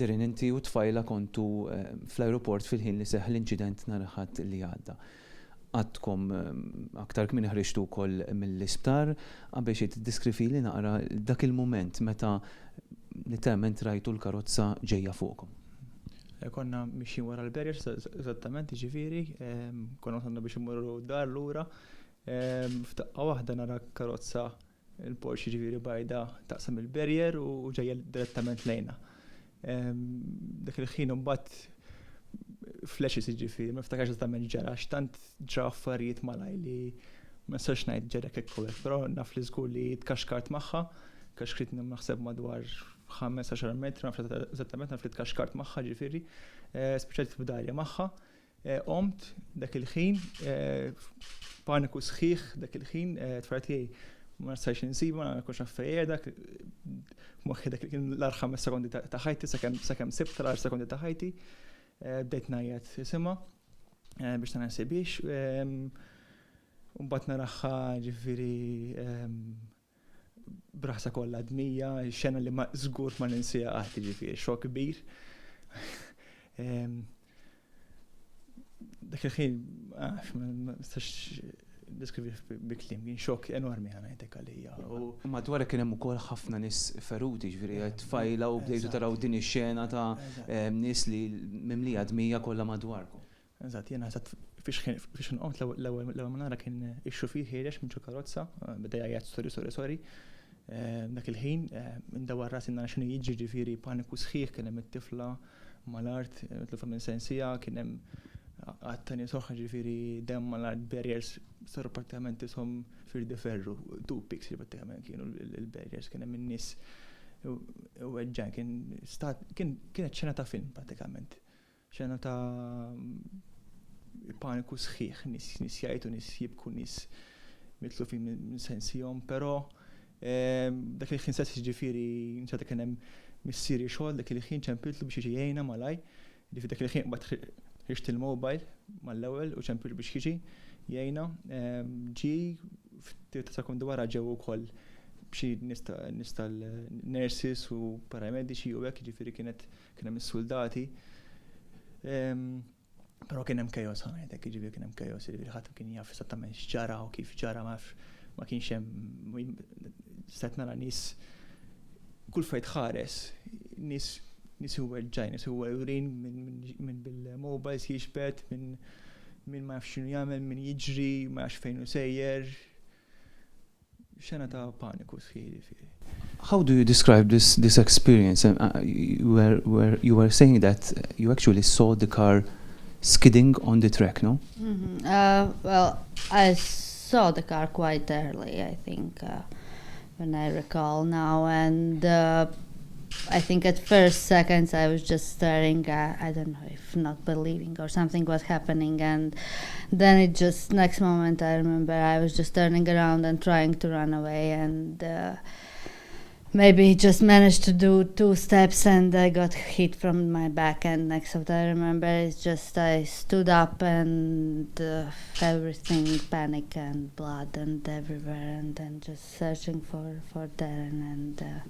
Darren, inti u t-tfajla kontu fl-ajruport fil-ħin li seħħ l-inċident nhar il-Ħadd li għadda. Għadkom aktar kmieni ħriġtu wkoll mill-isptar. Qabel xejn tiddiskrivili naqra dak il-mument meta litteralment rajtu l-karozza ġejja fuqkom. Konna mixjin wara l-barriers eżattament, jiġifieri, konna wasalna biex immorru d-dar lura. F'daqqa waħda nara karozza il-Porsche ġifieri bajda taqsam il-barrier u ġejja direttament lejna. Dak il-ħin imbagħad flashes ġifieri, ma niftakarx eżattament ġara, x'tant ġra affarijiet malaj li ma nistax ngħid ġara hekk u hekk, però naf li żgur li tkaxkart magħha, kaxkritni naħseb madwar 5-10 metri, ma nafx eżattament naf li tkaxkart magħha ġifieri, eh, spiċċajt f'darja magħha. Qomt dak il-ħin, paniku sħiħ dak il-ħin, tfajla tiegħi ma nistajx insibha, ma kontx naf fejn qiegħda, moħħi dak kien l-agħar ħames sekondi ta' ħajti sakemm sibt l-agħar sekondi ta' ħajti. Bdejt ngħajjat isimha biex ta' nsibhiex. Mbagħad naraha ġifieri b'rasha kollha dmija, xena li ma żgur ma ninsiha qatt jiġifieri, xokk kbir. Dak il-ħin, ah, ma nistax deskrivi bi kliem, kien xokk enormi ħa ngħidlek għalija. U madwar kien hemm ukoll ħafna nies feruti, ġifieri tfajla u bdejtu taraw din ix-xena ta' nies li mimlija dmija kollha madwarkom. Eżatt, jiena eżatt fiex qomt l-ewwel ma nara kien ix-xufier ħiereġ minn ġo karozza, beda jgħajjat sorry, sorry, sorry. Dak il-ħin, indawwar rasi nara x'inhu jiġri, ġifieri paniku sħiħ, kien hemm it-tifla mal-art, mitlufa minn sensiha, kien hemm għadd ta' nies oħra, ġifieri demm mal-art, barriers saru prattikament ishom firdi ferru, toothpicks prattikament kienu l-barriers, kien hemm in-nies weġġgħin, kien stat, kienet xena ta' film prattikament. Xena ta' paniku sħiħ, nies nies jgħajtu, nies jibku, nies mitlufin minn sensihom, però ehm, dak il-ħin stess jiġifieri nċerta kien hemm missieri xogħol dak il-ħin ċempiltlu biex jiġi jgħinna malaj. Ġifieri dak il-ħin qbad ħriġt il-mobile mal-ewwel u ċempiltlu biex jiġi jgħinna. Ehm, ġi ftit ta' sekondi wara ġew ukoll xi nies tal-nurses u paramediċi u hekk, jiġifieri kienet Kien hemm is-suldati. Però kien hemm chaos ħa ngħidlek, jiġifieri kien hemm chaos, jiġifieri ħadd kien jaf esattament x'ġara u kif ġara ma ma kienx hemm stajt nara nies kull fejn tħares nies nies iweġġgħin, nies iwerwrin minn bil-mobiles jiġbed, minn min ma jafx x'inhu jagħmel, min jiġri, ma jafx fejn hu sejjer. Xena ta' paniku sħiħ jiġifieri. How do you describe this this experience? Uh, you were, were, you were saying that you actually saw the car skidding on the track, no? Mm -hmm. uh, well, I saw the car quite early, I think, uh, when I recall now. And uh, I think at first seconds I was just staring, uh, I don't know if not believing or something was happening. And then it just, next moment I remember I was just turning around and trying to run away. And uh, maybe just managed to do two steps and I got hit from my back. And next what I remember is just I stood up and uh, everything, panic and blood and everywhere. And then just searching for, for Darren and uh,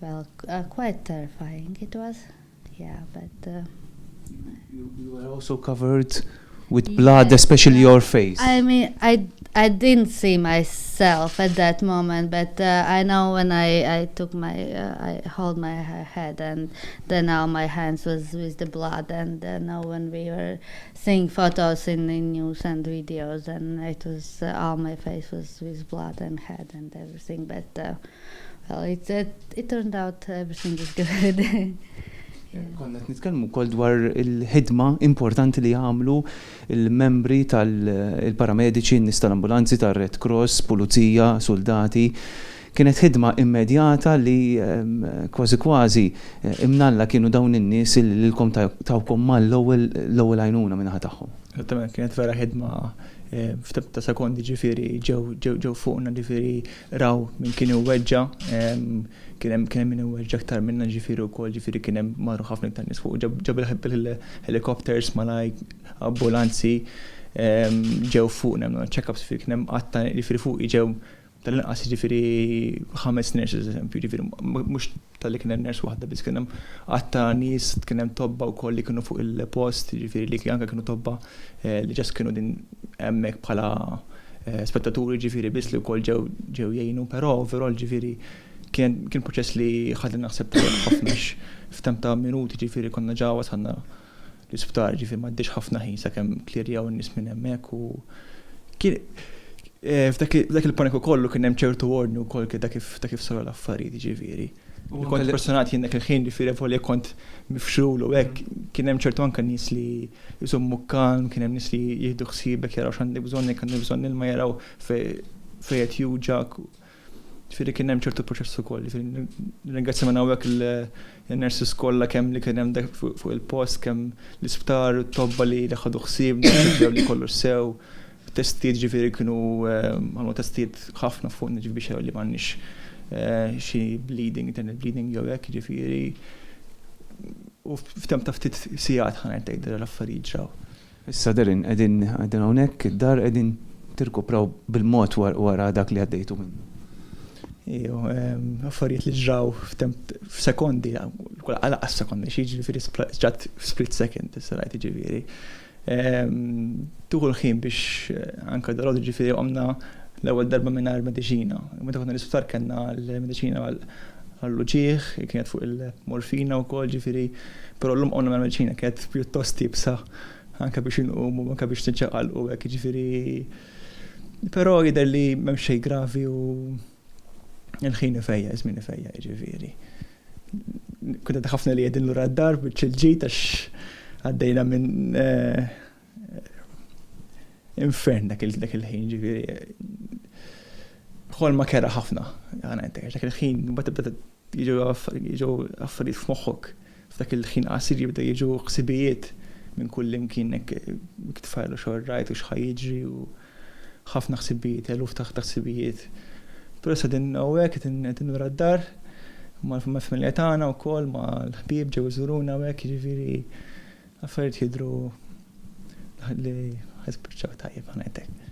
well, uh, quite terrifying it was. Yeah, but... Uh, you, you were also covered with blood, yeah, especially your face. I mean, I, I didn't see myself at that moment, but uh, I know when I, I took my, uh, I hold my head and then all my hands was with the blood and uh, now when we were seeing photos in the news and videos and it was, uh, all my face was with blood and head and everything, but uh, well, it, it, it turned out everything is good. Konna qed nitkellmu wkoll dwar il-ħidma importanti li jagħmlu l-membri tal-paramediċi, n-nies tal-ambulanzi, tar-Red Cross, pulizija, suldati. Kienet ħidma immedjata li kważi kważi imnalla kienu dawn in-nies li lilkom tawkom mal-ewwel l-ewwel għajnuna min-naħa tagħhom. Esattament, kienet vera ħidma f'temp ta' sekondi ġifieri ġew ġew fuqna ġifieri raw min kien iweġġa' kien hemm kien hemm min iweġġa' aktar minna ġifieri wkoll ġifieri kien hemm marru ħafna iktar nies fuq ġew bil-helicopters malajr ambulanzi ġew fuqna għamlu check-ups ġifieri kien hemm għadd ta' ġifieri fuqi ġew Tal-inqas jiġifieri ħames nurses eżempju, jiġifieri mhux talli kien hemm nurse waħda biss kien hemm għadd ta' nies, kien hemm tobba wkoll li kienu fuq il-post, jiġifieri li anke kienu tobba eh, li ġast kienu din hemmhekk bħala eh, spettaturi ġifieri biss li wkoll ġew ġew jgħinu, però overall ġifieri kien kien proċess li ħadna naħseb tajjeb ħafna f'temp ta' minuti ġifieri konna ġa wasalna l-isptar ġifieri m'għaddiex ħafna ħin sakemm klirjaw in-nies minn hemmhekk u kien eh, f'dak il-paniku kollu kien hemm ċertu ordni wkoll ta' kif ta' kif saru l-affarijiet ġifieri. Kont personat jien dak il-ħin ġifieri volja kont mifxul u hekk kien hemm ċertu anke nies li jżommu kalm, kien hemm nies li jieħdu ħsiebek jaraw x'għandek bżonn, jekk għandek bżonn ilma jaraw fejn qed juġgħek. Ġifieri kien hemm ċertu proċess ukoll. Ġifieri nirringrazzja minn hawnhekk il-nurses kollha kemm li kien hemm dak fuq il-post, kemm l-isptar, it-tobba li ħadu ħsieb, li kollox sew. Testijiet ġifieri kienu eh, għamlu testijiet ħafna fuq ġifieri biex li m'għandniex eh, xi bleeding, internal bleeding jew hekk ġifieri. U f'temp ta' ftit sigħat ħa ngħid l-affarijiet ġraw. Issa Darren, qegħdin qegħdin hawnhekk id-dar qegħdin tirkupraw bil-mod wara dak li għaddejtu minnu. Ijo, affarijiet li ġraw f'temp f'sekondi, għal sekondi, xi ġifieri ġat split second, issa rajt ġifieri. Tuħu l-ħin biex eh, anka dal ġifieri qomna l-ewwel darba mingħajr mediċina. Meta konna l-isptar kellna l-mediċina għall-uġigħ, kienet fuq il-morfina wkoll ġifieri, però llum qomna mal-mediċina kienet pjuttost iebsa anke biex inqumu, anke biex niċċaqalqu hekk ġifieri. Però jidher li m'hemm xejn gravi u il-ħin ifejjaq, iż-żmien ifejjaq ġifieri. Kuntent ħafna li qegħdin lura d-dar biċ-ċilġid għax għaddejna minn eh, infern dak il-ħin ġifieri. Ħolma kerha ħafna, ħa ngħidlek, dak il-ħin mbagħad tibda jiġu affarijiet f'moħħok f'dak il-ħin qasir jibda jiġu ħsibijiet minn kull imkien hekk tfajlu xorrajt u x'ħa jiġri u ħafna ħsibijiet, eluf ta' ħsibijiet. Però issa din hawnhekk qegħdin lura d-dar mal-familja tagħna wkoll mal-ħbieb ġew iżuruna hawnhekk, jiġifieri affarijiet jidhru li ħa jispiċċaw tajjeb ħa ngħidlek.